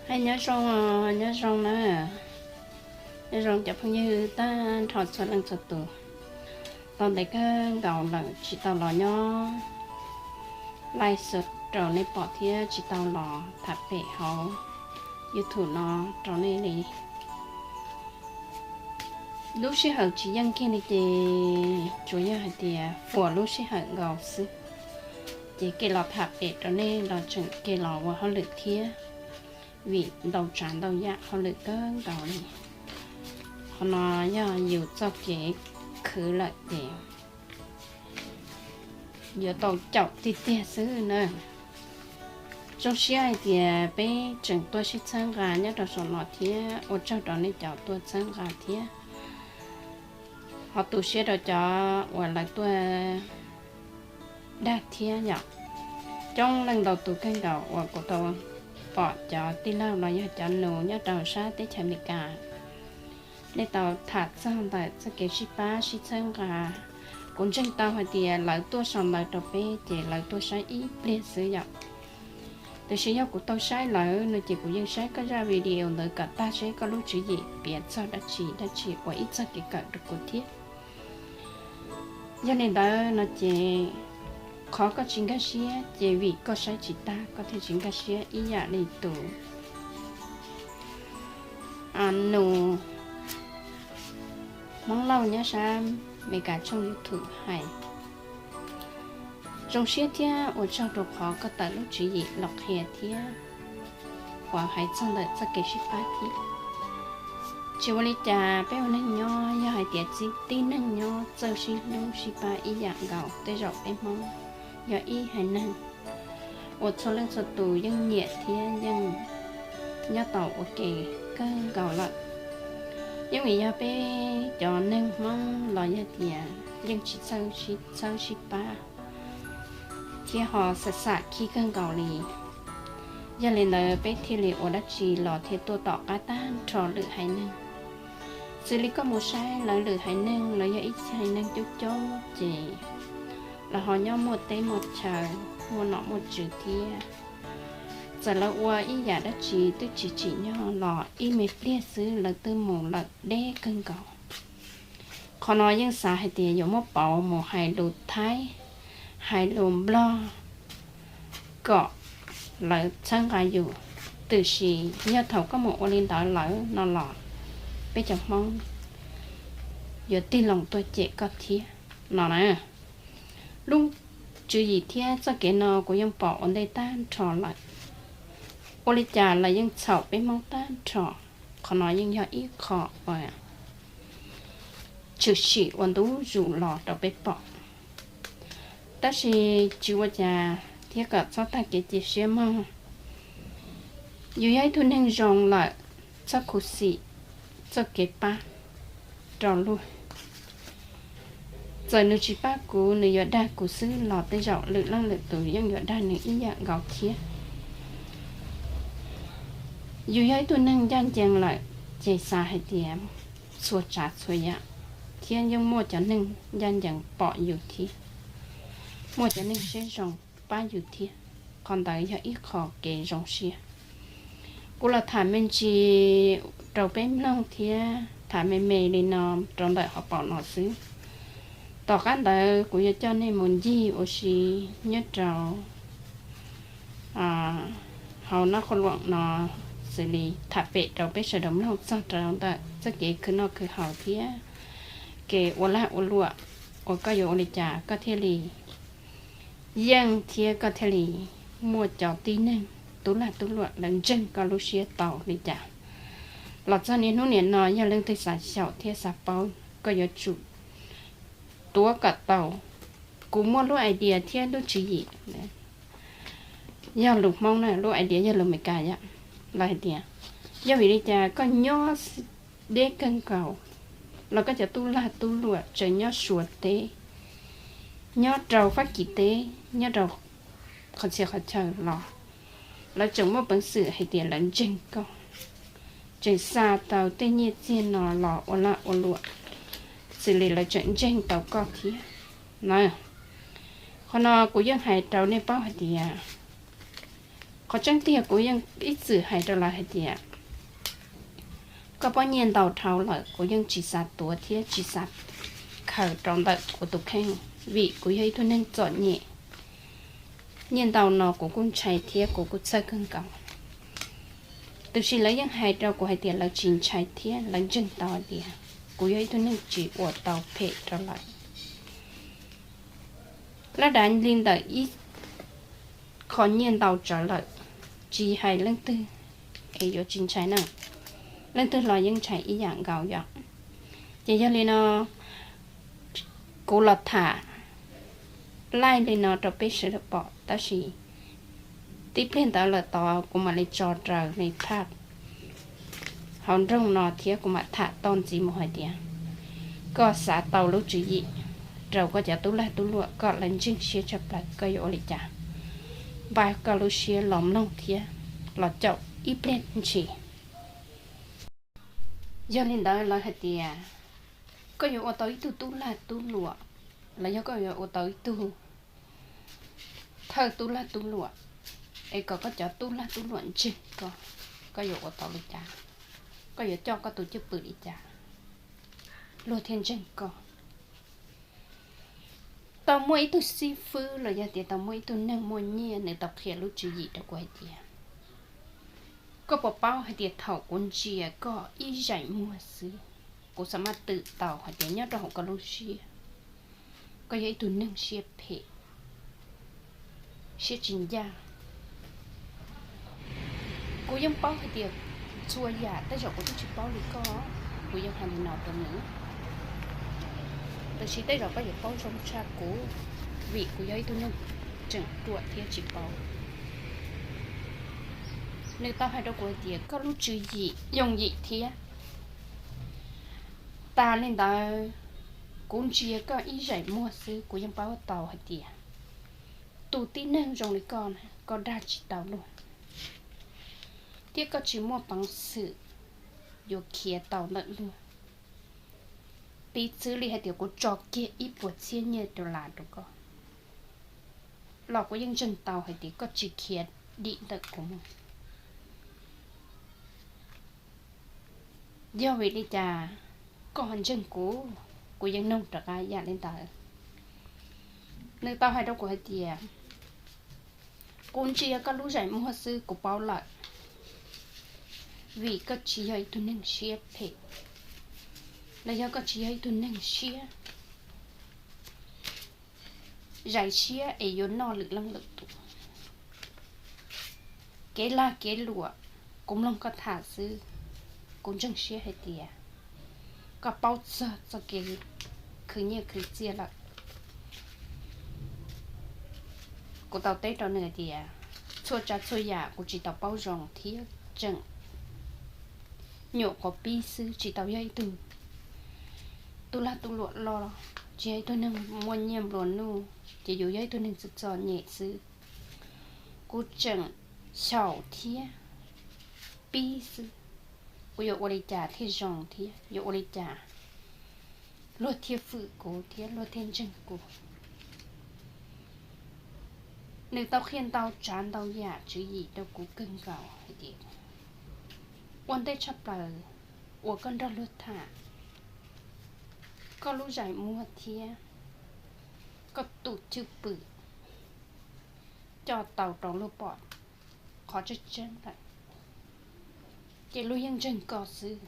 Hais nyob zoo, nyob zoo na, nyob zoo cov phooj ywg tag nrho txhua leej txhua tus. Tau ntev kawg nkaus lawm tsis tau los nyob live show rau nej pom thiab tsis tau los tham pem hauv YouTube no rau nej li. Lub sij hawm tsis yeej kiag li ces tsuas yog hais tias fuas lub sij hawm nkaus xwb, ces kev los tham pem rau nej los tseem kev los ua hauj lwm thiab, vim ntau tsav ntau yam hauj lwm kawg nkaus li. Qhov no yog yus txoj kev khwv lawm ces yuav tau caum tiag tiag xwb na. Zoo siab hais tias peb tseem tuaj sib txhawb nqa nyob rau saum no thiab ua tsaug rau nej cov tuaj txhawb nqa thiab. Ho tu siab rau cov uas lawv tuaj dag thiab yom. Coob leej ntau tus kawg nkaus uas kuv tau pom cov tij laug los yog cov nus nyob rau sab teb chaws Amelikas, nej tau tham txog ntawm txoj kev sib pab sib txhawb nqa. Kuv ntseeg tau hais tias lawv tuaj sau ntawv rau peb ces lawv tuaj saib ib pliag xwb yom. Tiam sis yog kuv tau saib lawm no ces kuv yeej saib koj zaj video ntawd kom tag seb koj lub tswv yim piav txog dab tsi dab tsi ua ib txog kev kawm rau kuv thiab. Yog li ntawd no ces qhov koj tsis nkag siab ces vim koj saib tsis tag koj thiaj tsis nkag siab ib yam li tus nus Hmoob Lauj nyob sab Amelikas tshooj YouTube hais. Zoo siab thiab ua tsaug rau qhov koj tawm lub tswv yim los qhia thiab uas hais txog ntawm txoj kev sib pab thiab. Tsis ua li cas, peb ua neeg nyob yog hais tias tib neeg nyob txawj sib hlub sib pab ib yam nkaus. Tej zaum peb Hmoob yog ib haiv neeg uas txhua leej txhua tus yeej nyiam thiab yeej nyob tau ua ke kawg nkaus lawm. Yeej vim yog peb cov neeg Hmoob los yog tias yeej tsis txawj sib pab thiab ho xam xam khib kawg nkaus li. Yog li ntawd peb thiaj li ua dab tsi los thiaj tuaj tom qab tag nrho lwm haiv neeg. Xws li koj mus saib lawv lwm haiv neeg, lawv yog ib haiv neeg coob coob ces lawv ho nyob muaj teb muaj chaw, muaj nom muaj tswv thiab. Txawm lawv ua ib yam dab tsi twb tsis tsim nyog los ib me pliag xwb lawv twb mus lawm deb kawg nkaus. Qhov no yeej xav hais tias yuav muab pauv mus hais lus Thaib, hais lus Nplog kom lawv txhawb nqa yus. Tiam sis yog thaum koj mus ua li ntawd lawm no los peb cov Hmoob yuav tig loo tuaj cem koj thiab no na. Lub tswv yim thiab txoj kev no kuv yeej pom ua ntej tag nrho lawm. Ua li cas lawv yeej txhaum peb Hmoob tag nrho. Qhov no yeej yog ib qho uas tshwm sim ua ntu zus los rau peb pom. Tab sis tsis ua cas thiab kom txhob tag kev cia siab mog. Yus yog ib tug neeg zoo lawm, txhob khuv xim txoj kev pab rau luag. Txawm nws tsis pab kuv, nws yuav dag kuv xwb los tej zaum lwm leej lwm tus yeej yuav dag nws ib yam nkaus thiab. Yus yog ib tug neeg ncaj ncees lawm, ces xav hais tias txhua tsav txhua yam thiab yeej muaj cov neeg ncaj ncees pom yus thiab, muaj cov neeg siab zoo pab yus thiab. Qhov ntawd yog ib qho kev zoo siab. Kuv los tham me ntsis rau peb mloog thiab tham me me li no rau ntawm hauv paus no xwb. Tom qab ntawd kuv yuav coj nej mus ncig ua si nyob rau hauv nab qhua luam no, xws li tham pem rau peb sawv daws mloog txog rau ntawm txoj kev khwv noj khwv haus thiab kev ua lag ua luam uas koj yuav ua li cas koj thiaj li yeej thiab koj thiaj li muaj cov tib neeg tub lag tub luam lawv ntseeg koj lub siab tau li cas. Los txog niaj hnub niam no yog leej twg xav xyaum thiab xav paub, koj yuav tsum tuav kom tau. Kuv muaj lub idea thiab lub tswv yim, yog lus Hmoob na, lub idea yog lus Amelikas yom. Lawv hais tias, yog vim li cas koj nyob deb kawg nkaus los koj cov tub lag tub luam tseem nyob Suav teb, nyob rau Fab Kis teb, nyob rau qhov txhia qhov chaw los lawv tseem muaj peev xwm hais tias lawv ntseeg koj, tseem xa tau tej nyiaj txiag no los ua lag ua luam, xws li lawv tseem ntseeg tau koj thiab na. Qhov no kuv yeej hais rau nej paub hais tias Qhov tseeb tiag kuv yeej ib txwm hais rau lawv hais tias koj paub nyiaj ntau dhau lawm kuv yeej tsis xav tuav thiab tsis xav khaws rau ntawm kuv tus kheej, vim kuv yog ib tug neeg txom nyem. Nyiaj ntau no kuv kuj ntshai thiab kuv kuj txhawj kawg nkaus. Tiam sis lawv yeej hais rau kuv hais tias lawv tsis ntshai thiab lawv ntseeg tau hais tias kuv yog ib tug neeg tsis ua tau phem rau lawv. Lab dav li ntawm ib qho nyiaj ntau tsawv lawm, tsis hais leej twg es yuav tsis ntshai na, leej twg los yeej ntshai ib yam nkaus yom. Ces yog li no kuv los tham laij li no rau peb sawv daws pom, tab sis tib pliag ntawd lawm tod kuv mam li tso raws li phaj hauv nroog no thiab kuv mam tham toj ntxiv mus hais tias koj xav tau lub tswv yim rau koj cov tub lag tub luam koj lawv ntseeg siab tshaj plaws koj yuav ua li cas, npaj koj lub siab los mloog thiab los caum ib pliag ntshis. Yog li ntawd lawv hais tias koj yuav ua tau ib tug tub lag tub luam, los yog koj yuav ua tau ib tug thawj tub lag tub luam, es kom koj cov tub lag tub luam ntseeg koj, koj yuav ua tau li cas? Koj yuav coj koj tus cwj pwm li cas luag thiaj ntseeg koj? Tau muaj ib tug xib fwb los yog tias tau muaj ib tug neeg muaj nyiaj nws tau qhia lub tswv yim rau kuv hais tias koj puas paub hais tias thaum kuv ntsia koj ib zaim muag xwb, kuv xav maj twm tau hais tias nyob rau hauv koj lub siab, koj yog ib tug neeg siab phem, siab tsis ncaj. Kuv yeej paub hais tias txhua yam tej zaum kuv twb tsis paub li koj, kuv yeej hais li no rau nws. Tiam sis tej zaum koj yuav paub zoo tshaj kuv, vim kuv yog ib tug neeg tseem ruam thiab tsis paub. Nws tau hais rau kuv hais tias koj lub tswv yim yooj yim thiab. Tas li ntawd, kuv ntsia koj ib zaim muag xwb kuv yeej paub tau hais tias tus tib neeg zoo li koj na koj dag tsis tau luag, thiab koj tsis muaj peev xwm yuav khiav tau ntawm luag. Piv txwv li hais tias kuv tso kiag ib puas txhiab nyiaj dollar rau koj los kuv yeej ntseeg tau hais tias koj tsis khiav dim ntawm kuv mus. Yog vim li cas koj ho ntseeg kuv? Kuv yeej nug rov qab yam li ntawd. Nws tau hais rau kuv hais tias kuv ntsia koj lub zaim muag xwb kuv paub lawm, vim koj tsis yog ib tug neeg siab phem, los yog koj tsis yog ib tug neeg siab zais siab es yuav noj lwm leej lwm tus. Kev lag kev luam, kuv mloog koj tham xwb, kuv ntseeg siab hais tias koj paub txog txoj kev khwv nyiaj khwv txiaj lawm. Kuv tau teb rau nws hais tias txhua tsav txhua yam kuv tsis tau paub zoo thiab tseem nyuam qhuav pib xwb, tsis tau yog ib tug tub lag tub luam loj, tsis yog ib tug neeg muaj nyiaj nplua nuj, ces yus yog ib tug neeg txom txom nyem xwb. Kuv tseem xyaum thiab pib xwb, kuv yuav ua li cas thiaj zoo thiab yuav ua li cas luag thiaj fwm kuv thiab luag thiaj ntseeg kuv. Nws tau qhia ntau tsav ntau yam tswv yim rau kuv kawg nkaus hais tias ua ntej tshaj plaws uas koj nrog luag tham, koj lub zais muag thiab koj tus cwj pwm coj tau rau luag pom qhov tseeb tseeb lawm, ces luag yeej ntseeg koj xwb.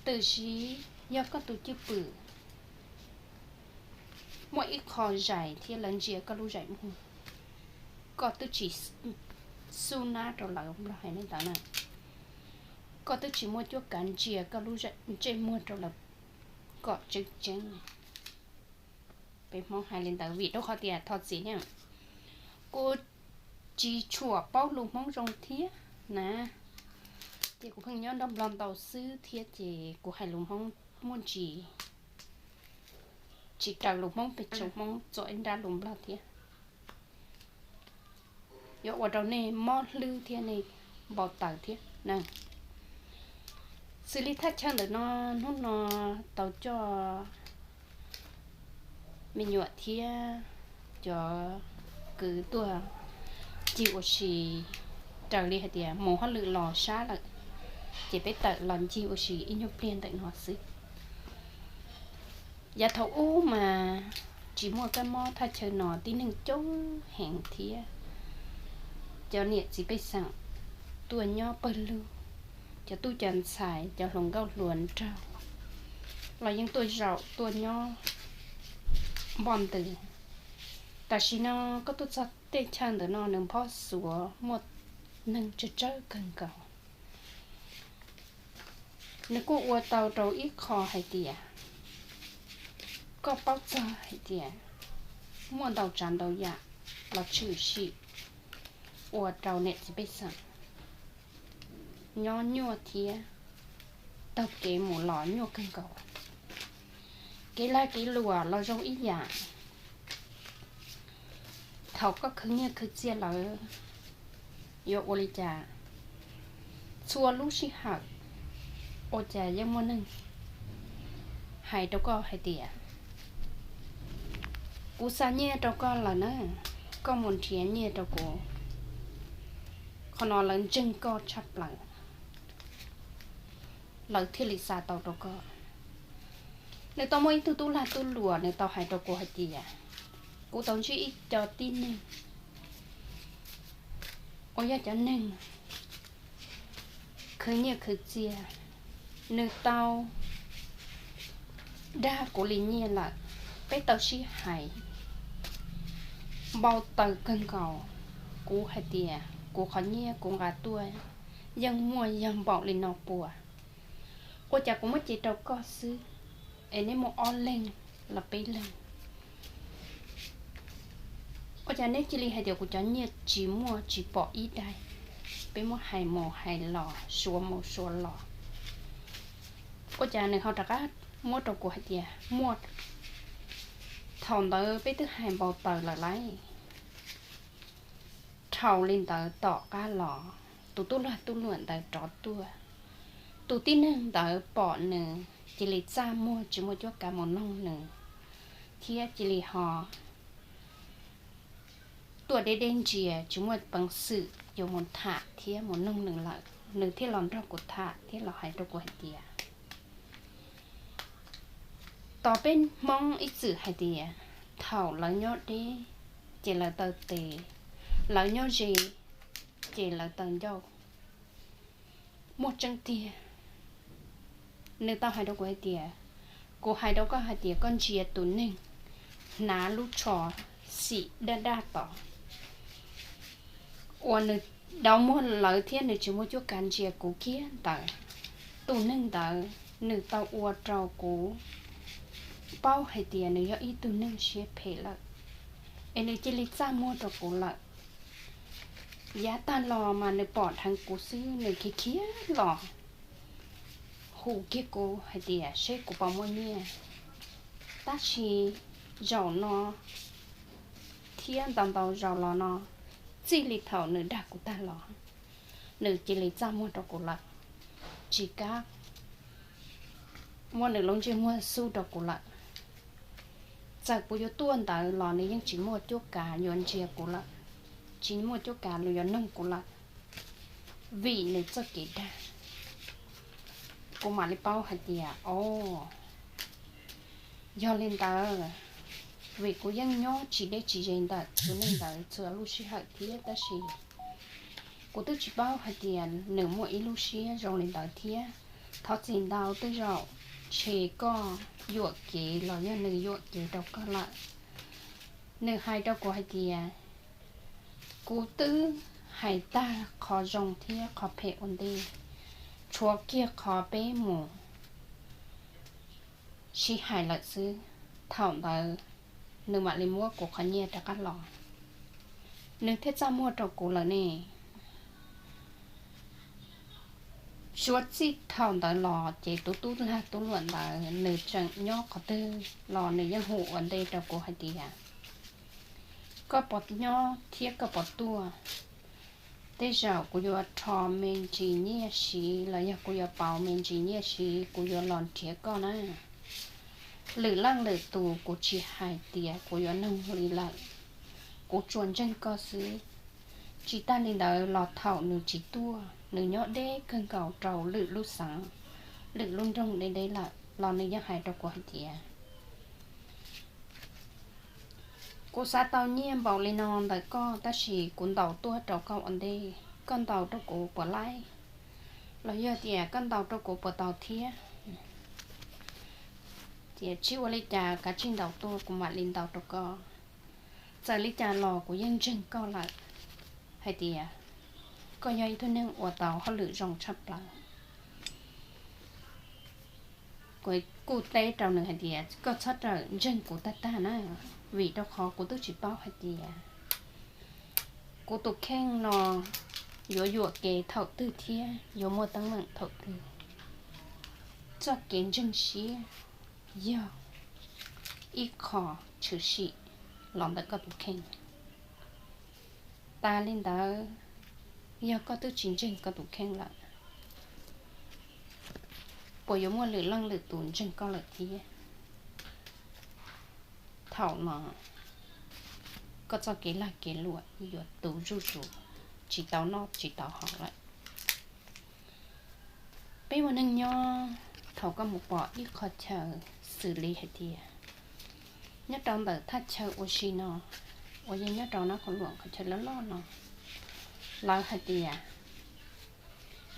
Tiam sis yog koj tus cwj pwm muaj ib qho zais thiab lawv ntsia koj lub zais muag, koj twb tsis xub nab rau lawv, Nplog hais li ntawd na, koj twb tsis muaj cuab kav ntsia koj lub ntsej muag rau lawv kom tseeb tseeb. Peb Hmoob hais li ntawd vim rau qhov tias thov txim na, kuv tsis tshua paub lus Hmoob zoo thiab na, ces kuv pheej nyob nrog Nplog ntau xwb thiab ces kuv hais lus Hmoob muaj ntsis tsis raws lus Hmoob, pes tsawg Hmoob txuam ib nrab lus Nplog thiab. Yuav ua rau nej mob hlwb thiab nej npau taws thiab na. Xws li thaj chaw ntawm no, hnub no tau coj me nyuam thiab cov kwv tuaj ncig ua si, raws li hais tias mus hauj lwm los sab lawm, ces peb tawm los ncig ua si ib nyuag pliag ntawm no xwb. Yav thaum ub mas tsis muaj kab mob thaj chaw no, tib neeg coob heev thiab cov niam txiv pej xeem tuaj nyob pawg lug, cov tub cov ntxhais, cov hluas nkauj hluas nraug los yeej tuaj zaum tuaj nyob npoj ntws. Tam sim no koj tuaj txog tej chaw ntawm no nws nphob xuav, muaj neeg tsawg tsawg kawg nkaus. Nws kuj ua tau rau ib qho hais tias koj paub txog hais tias muaj ntau tsav ntau yam los tshwm sim ua rau niam txiv pej xeem nyob nyuaj thiab taug kev mus los nyuaj kawg nkaus. Kev lag kev luam los zoo ib yam. Thaum koj khwv nyiaj khwv txiaj lawm yuav ua li cas? Txhua lub sij hawm ua cas yeej muaj neeg hais rau koj hais tias, kuv xa nyiaj rau koj lawm na, koj mus nrhiav nyiaj rau kuv. Qhov no lawv ntseeg koj tshaj plaws, lawv thiaj li xa tau rau koj. Nws tau muaj ib tug tub lag tub luam, nws tau hais rau kuv hais tias, kuv tau ntsib ib co tib neeg uas yog cov neeg khwv nyiaj khwv txiaj, nws tau dag kuv li nyiaj lawm. Peb tau sib hais npau taws kawg nkaus, kuv hais tias kuv qhov nyiaj kuv nqa tuaj yeej muaj yog npaum li no puas, ua cas kuv muab cev rau koj xwb es neb muaj ob leeg los peb leeg? Ua cas neb cia li hais tias kuv cov nyiaj tsis muaj tsis pom ib daim? Peb muab hais mus hais los, suav mus suav los, ua cas nws ho rov qab muab rau kuv hais tias muaj. Thaum ntawd peb twb hais npau taws lawm lauj. Dhau li ntawd tom qab los, tus tub lag tub luam ntawd rov tuaj. Tus tib neeg ntawd pom nws cia li txaj muag tsis muaj cuab kav mus noog nws, thiab cia li ho tuaj deb deb ntsia tsis muaj peev xwm yuav mus tham thiab mus noog nws lawm. Nws thiaj los nrog kuv tham thiab los hais rau kuv hais tias, tos peb Hmoob ib txwm hais tias thaum lawv nyob deb ces lawv taw tes, lawv nyob ze ces lawv taw ncauj. Muaj tseeb tiag. Nws tau hais rau kuv hais tias, kuv hais rau koj hais tias koj ntsia tus neeg hnav lub tsho xim daj daj tod uas nws dauv muag lawv thiab nws tsis muaj cuab kav ntsia kuv kiag ntawd, tus neeg ntawd nws tau ua rau kuv paub hais tias nws yog ib tug neeg siab phem lawm, es nws cia li txaj muag rau kuv lawm. Yav tag los mas nws pom dheev kuv xwb nws khiav khiav los hu kiag kuv hais tias seb kuv puas muaj nyiaj. Tab sis zaum no thiab ntau ntau zaus los no, txij li thaum nws dag kuv tag los, nws cia li txaj muag rau kuv lawm, tsis kam muab nws lub ntsej muag xub rau kuv lawm. Txawm kuv yuav tuaj ntawd los nws yeej tsis muaj cuab kav yuav ntsia kuv lawm, tsis muaj cuab kav los yuav noog kuv lawm, vim nws txoj kev dag. Kuv mam li paub hais tias, o, yog li ntawd, vim kuv yeej nyob tsis deb tsis ze ntawm tus neeg ntawd txhua lub sij hawm thiab, tab sis kuv twb tsis paub hais tias nws muaj ib lub siab zoo li ntawd thiab. Thov txim ntau, tej zaum ntshe koj yuam kev los yog nws yuam kev rau koj lawm. Nws hais rau kuv hais tias, kuv twb hais tag qhov zoo thiab qhov phem ua ntej, tshuav kiag qhov peb mus sib hais lawm xwb. Thaum ntawd nws mam li muab kuv qhov nyiaj rov qab los, nws thiaj txaj muag rau kuv lawm ne. Suav txij thaum ntawd los ces tus tub lag tub luam ntawd nws tseem nyob qhov twg los nws yeej hu ua ntej rau kuv hais tias, koj puas nyob thiab koj puas tuaj? Tej zaum kuv yuav rho me ntsis nyiaj siv los yog kuv yuav pauv me ntsis nyiaj siv kuv yuav los nrhiav koj na. Lwm leej lwm tus kuv tsis hais tias kuv yuav noog li lawm. kuv tsuas ntseeg koj xwb. Tsis tag li ntawd los thaum nws tsis tuaj, nws nyob deb kawg nkaus rau lwm lub xeev, lwm lub nroog deb deb lawm los nws yeej hais rau kuv hais tias, kuv xav tau nyiaj npaum li no ntawm koj, tab sis kuv ntaus tuaj rau koj ua ntej, koj ntaus rau kuv puas laib? Los yog tias koj ntaus rau kuv puas tau thiab? Tias tsis ua li cas, kav tsij ntaus tuaj kuv mam li ntaus rau koj. Txawm li cas los kuv yeej ntseeg koj lawm hais tias koj yog ib tug neeg uas tau hauj lwm zoo tshaj plaws. Kuv kuj teb rau nws hais tias koj txhob rawm ntseeg kuv tag tag na, vim rau qhov kuv twb tsis paub hais tias kuv tus kheej no yuav yuam kev thaum twg thiab yuav muaj teeb meem thaum twg. Txoj kev ntseeg siab yog ib qho tshwm sim los ntawm koj tus kheej. Tas li ntawd, yog koj twb tsis ntseeg koj tus kheej lawm, puas yuav muaj lwm leej lwm tus ntseeg koj lawm thiab? Thaum no koj txoj kev lag kev luam yuav tu zuj zus, tsis tau noj tsis tau haus lawm. Peb ua neeg nyob, thaum koj mus pom ib qho chaw xws li hais tias nyob rau ntawm thaj chaw ua si no, uas yog nyob rau Nab Qhoos Luam qhov chaw loj loj no, lawv hais tias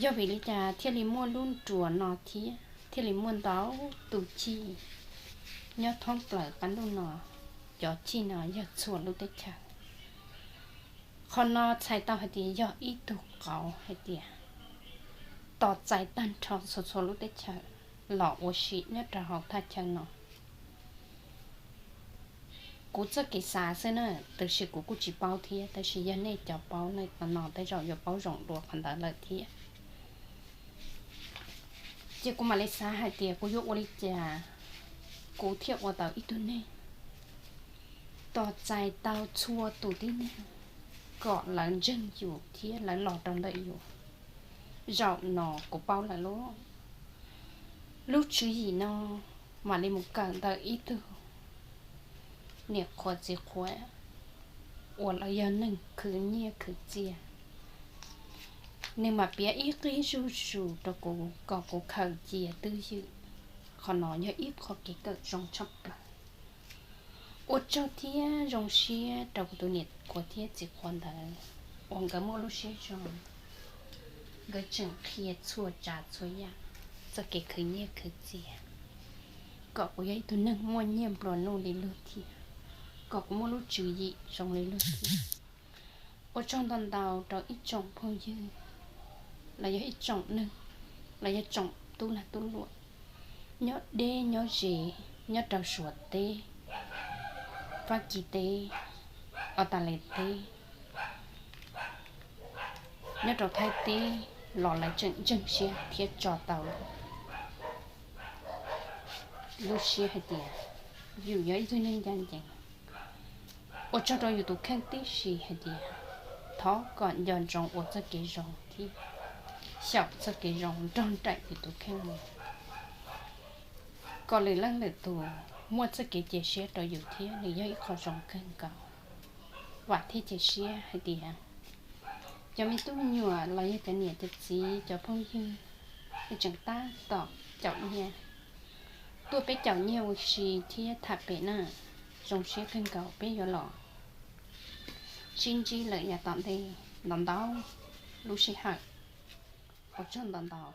yog vim li cas thiaj li muaj lub nruas no thiab thiaj li muaj ntau tus cig nyob thoob plaws qab ntuj no, cov cig no yog txhua lub teb chaws. Qhov no txhais tau hais tias yog ib tug qauv hais tias tos txais tag nrho txhua txhua lub teb chaws los ua si nyob rau hauv thaj chaw no. Kuv txoj kev xav xwb na, tab sis kuv kuj tsis paub thiab, tab sis yog nej cov paub no tej zaum yuav paub zoo dua qhov ntawd lawm thiab. Ces kuv mam li xav hais tias kuv yuav ua li cas kuv thiaj ua tau ib tug neeg tos txais tau txhua tus tib neeg kom lawv ntseeg yus thiab lawv los rau ntawm yus. Zaum no kuv paub lawm lauj, lub tswv yim no mam li mus kawm ntawm ib tug niam qhuav txiv qhuav uas lawv yog neeg khwv nyiaj khwv txiaj. Nws mam piav ib qib zuj zus rau kuv kom kuv khaws cia twj ywm. Qhov no yog ib qho kev kawm zoo tshaj plaws. Ua tsaug thiab zoo siab rau kuv tus niam qhuav thiab txiv qhuav ntawd uas nkawd muaj lub siab zoo, nkawd tseem qhia txhua tsav txhua yam, txoj kev khwv nyiaj khwv txiaj, kom kuv yog ib tug neeg muaj nyiaj nplua nuj li luag thiab, kom kuv muaj lub tswv yim zoo li luag thiab. Ua tsaug ntau ntau rau ib tsoom phooj ywg, los yog ib tsoom neeg, los yog tsoom tub lag tub luam, nyob deb nyob ze, nyob rau Suav teb, Fab Kis teb, Australia teb, nyob rau Thaib teb los lawv tseem ntseeg siab thiab tso tau lub siab hais tias yus yog ib tug neeg ncaj ncees. Ua tsaug rau yus tus kheej tib si hais tias thov kom nco ntsoov ua txoj kev zoo thiab xyaum txoj kev zoo nrog nraim yus tus kheej mus, kom lwm leej lwm tus muaj txoj kev cia siab rau yus thiab nws yog ib qho zoo kawg nkaus. Vam thiab cia siab hais tias cov me tub me nyuam los yog cov niam cov txiv cov phooj ywg, nej tseem tab tom caum nyiaj tuaj peb caum nyiaj ua si thiab tham pem na. Zoo siab kawg nkaus, peb yuav los sib ntsib lawm yav tom ntej ntau ntau lub sij hawm. Ua tsaug ntau ntau.